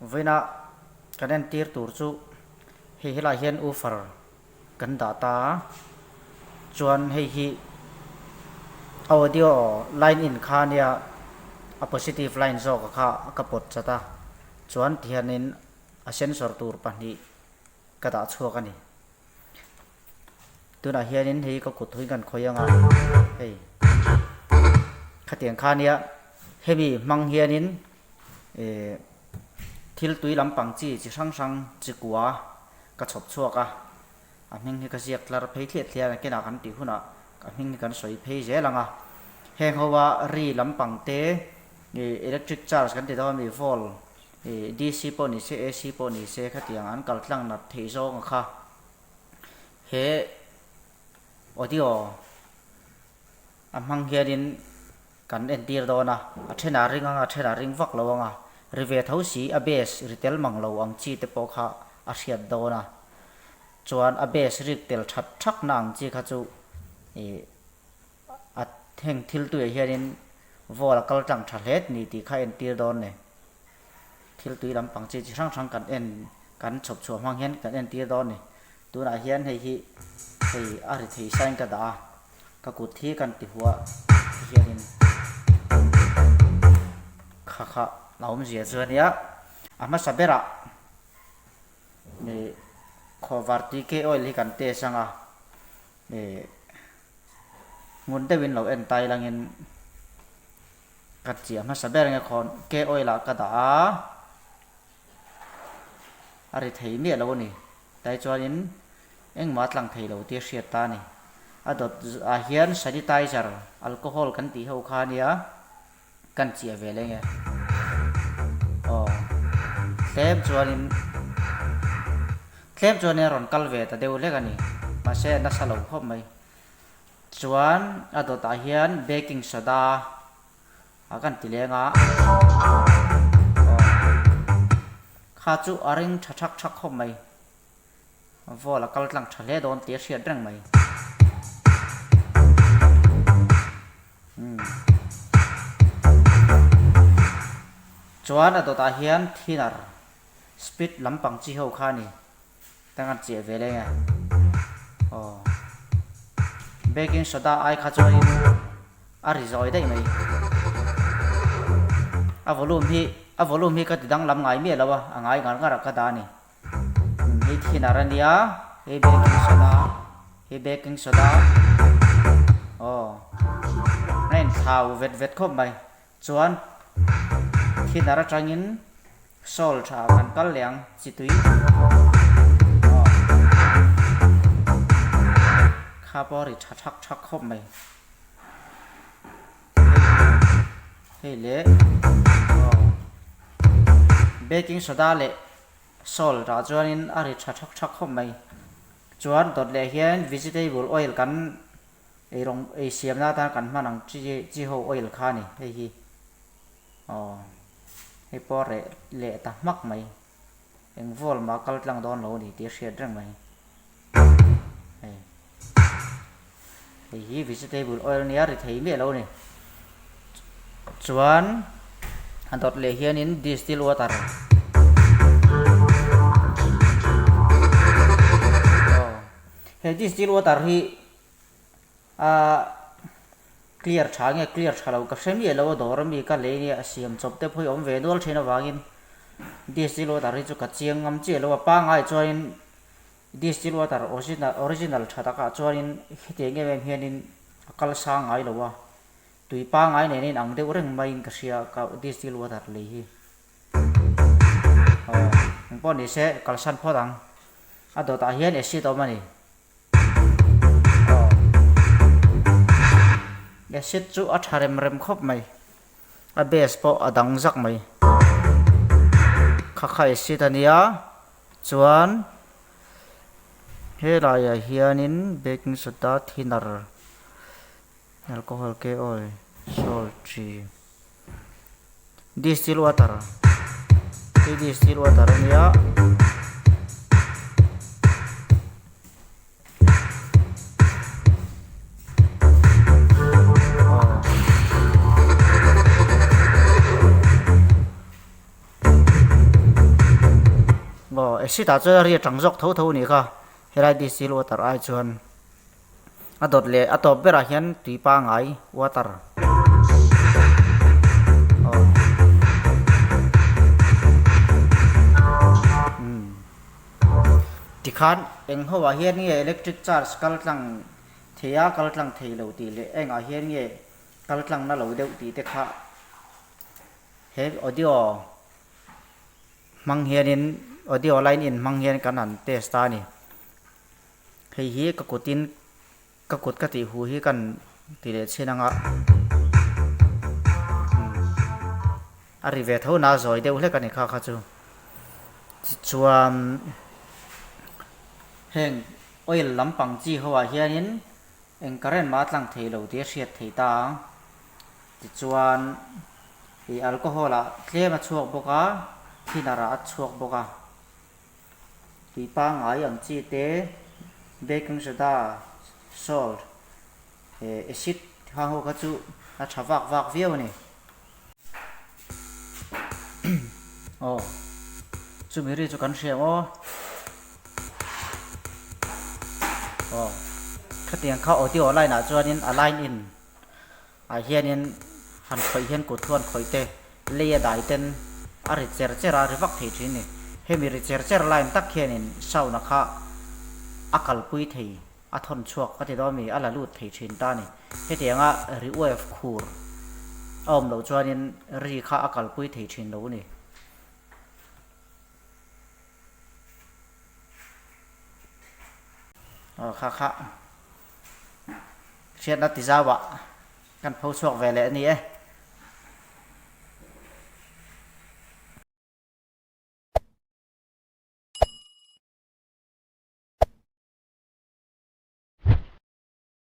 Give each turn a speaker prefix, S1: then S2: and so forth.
S1: Vawiinah kan entir tur chu hei helaiah hian woofer kan dah ta a, chuan hei hi audio line in kha ania a positive line zawk a kha ka pawt chat a, chuan tihianin a sensor tur pahnih ka dah chhuak a ni. Tunah hianin hei ka kut huin kan khawi anga hei khatiang kha ania hemi hmang hianin eh thil tui lampang chi chi hrang hrang chi kua ka chhawp chhuak a a hming hi ka ziak tlar phei thliah thliah a nakinah kan tih hunah a hming hi kan sawi phei zel ang a heng ho a ri lampang te ih electric charge kan ti dawn a mi volt ih D_C pawh ni se A_C pawh ni se khatiang an kal tlang nat theih zawng a kha. He audio a hmang hianin kan entir dawn a, a thenah ring ang a, a thenah ring vak lo ang a, ri ve tho si a bass ri tel mang lo ang chi te pawh kha a hriat dawn a, chuan a bass rik tel that thak na ang chi kha chu ih a heng thil tuiah hianin vawl a kal tlang tha hle ni tih kha a entir dawn ni. Thil tui lampang chi chi hrang hrang kan en kan chhawp chhuah hmang hian kan entir dawn a ni. Tunah hian hei hi hei a ri thei sain ka dah a, ka kut hi kan ti huah ti hianin kha kha a awmzia chu a nia. A hmasa berah ih khawvar tui ke oil hi kan test ang a, ih ngun deuhin lo en tai langin Ka chiah hmasa ber nge khawn ke oil ah ka dah a, a ri thei miah lo a ni. Tai chuanin engmah a tlang thei lo tih a hriat ta a ni. A dawt ah hian sanitizer, alcohol kan tih ho kha a nia, kan chiah ve leh nge. Aw, tlem chuanin tlem chuanin a rawn kal ve ta deuh hlek a ni. Mahse a nasa lo khawp mai. Chuan a dawtah hian baking soda a kan ti leng a, aw kha chu a ring tha thak thak khawp mai, vawl a kal tlang tha hle dawn tih a hriat reng mai. Chuan a dawtah hian thinner speed lampang chi ho kha a ni. Ka ngat chiah ve leng e. Aw. Baking soda ai kha chuanin a ri zawi daih mai. A volume hi a volume hi ka ti danglam ngai miah lo a, a ngai ngar ngar ah ka dah a ni. Hei thinner a nia, hei baking soda, hei baking soda. Aw. A inthlau vet vet khawp mai. Chuan thinner atangin Salt tha kan kal leh ang chi tui aw kha pawh ri tha thak thak khawp mai hei leh aw baking soda leh salt ah chuanin a ri tha thak thak khawp mai chuan dawt leh hian vegetable oil kan eirawng ei siamna atan kan hman ang chi chi ho oil kha a ni hei hi. Aw, hei pawh reh leh ta hmak mai. Eng vawl mah kal tlang dawn lo a ni tih a hriat reng mai. Hei, hei hi vegetable oil nia ri thei miah lo a ni. Chuan a dawt leh hianin distilled water. Aw, hei distilled water hi A clear tha nge clear tha lo ka hre miah lo a dawr ami ka lei nia a siam chawp te pawh hi awm ve nual thin avangin distill water hi chu ka chiang ngam chiah lo a pangngai chuanin distill water original original tha takah chuanin hetiang em em hianin a kal sang ngai lo a tui pangngai nen a inang deuh reng maiin ka hria ka distill water lei hi aw engpawh ni se kalsan phawt ang a dawtah hian acid a awm a ni. Acid chu a tha rem rem khawp mai a base pawh a dang zak mai kha kha acid a nia chuan helaiah hianin baking soda thinner alcohol ke oil salt chi Distilled water hi distilled water a nia. Acid ah chuan a ri atang zawk tho tho a nih kha helai distilled water ai chuan a dawt leh a tawp berah hian tui pangai water aw umm tikhan eng ho ah hian nge electric charge kal tlang thei a kal tlang thei lo tih leh engah hian nge kal tlang na lo deuh tih te kha he audio hmang hianin audio line in hmang hian kan han test ta a ni. Hei hi ka kutin ka kut ka tih hu hi kan ti leh chhin anga a ri ve tho na zawi deuh hlek a ni kha kha chu. Tichuan heng oil lampang chi ho ah hianin eng current mah a tlang thei lo tih a hriat theih ta ang. Tichuan ih alcohol ah tlem a chhuak bawk a, thinner ah a chhuak bawk a. Tui pangngai ang chi te, baking soda, salt, acid hang ho kha chu a tha vak vak viau a ni. Aw, chumi ri chu kan hria ang aw. Aw, khatiang kha audio line ah chuanin a line in ah hianin han khawih hian kut huan khawih te lei a dai ten a ri cher cher a ri vak thei thin a ni. Hemi ri cher cher line tak hianin sound a kha a kalpui thei a thawn chhuak a ti dawn mi a la lut thei thin ta a ni. Hetianga ri wave khur a awm loh chuanin ri kha a kalpui thei thin lo a ni. Aw kha kha hriatna ti zauah kan pho chhuak ve leh a ni e.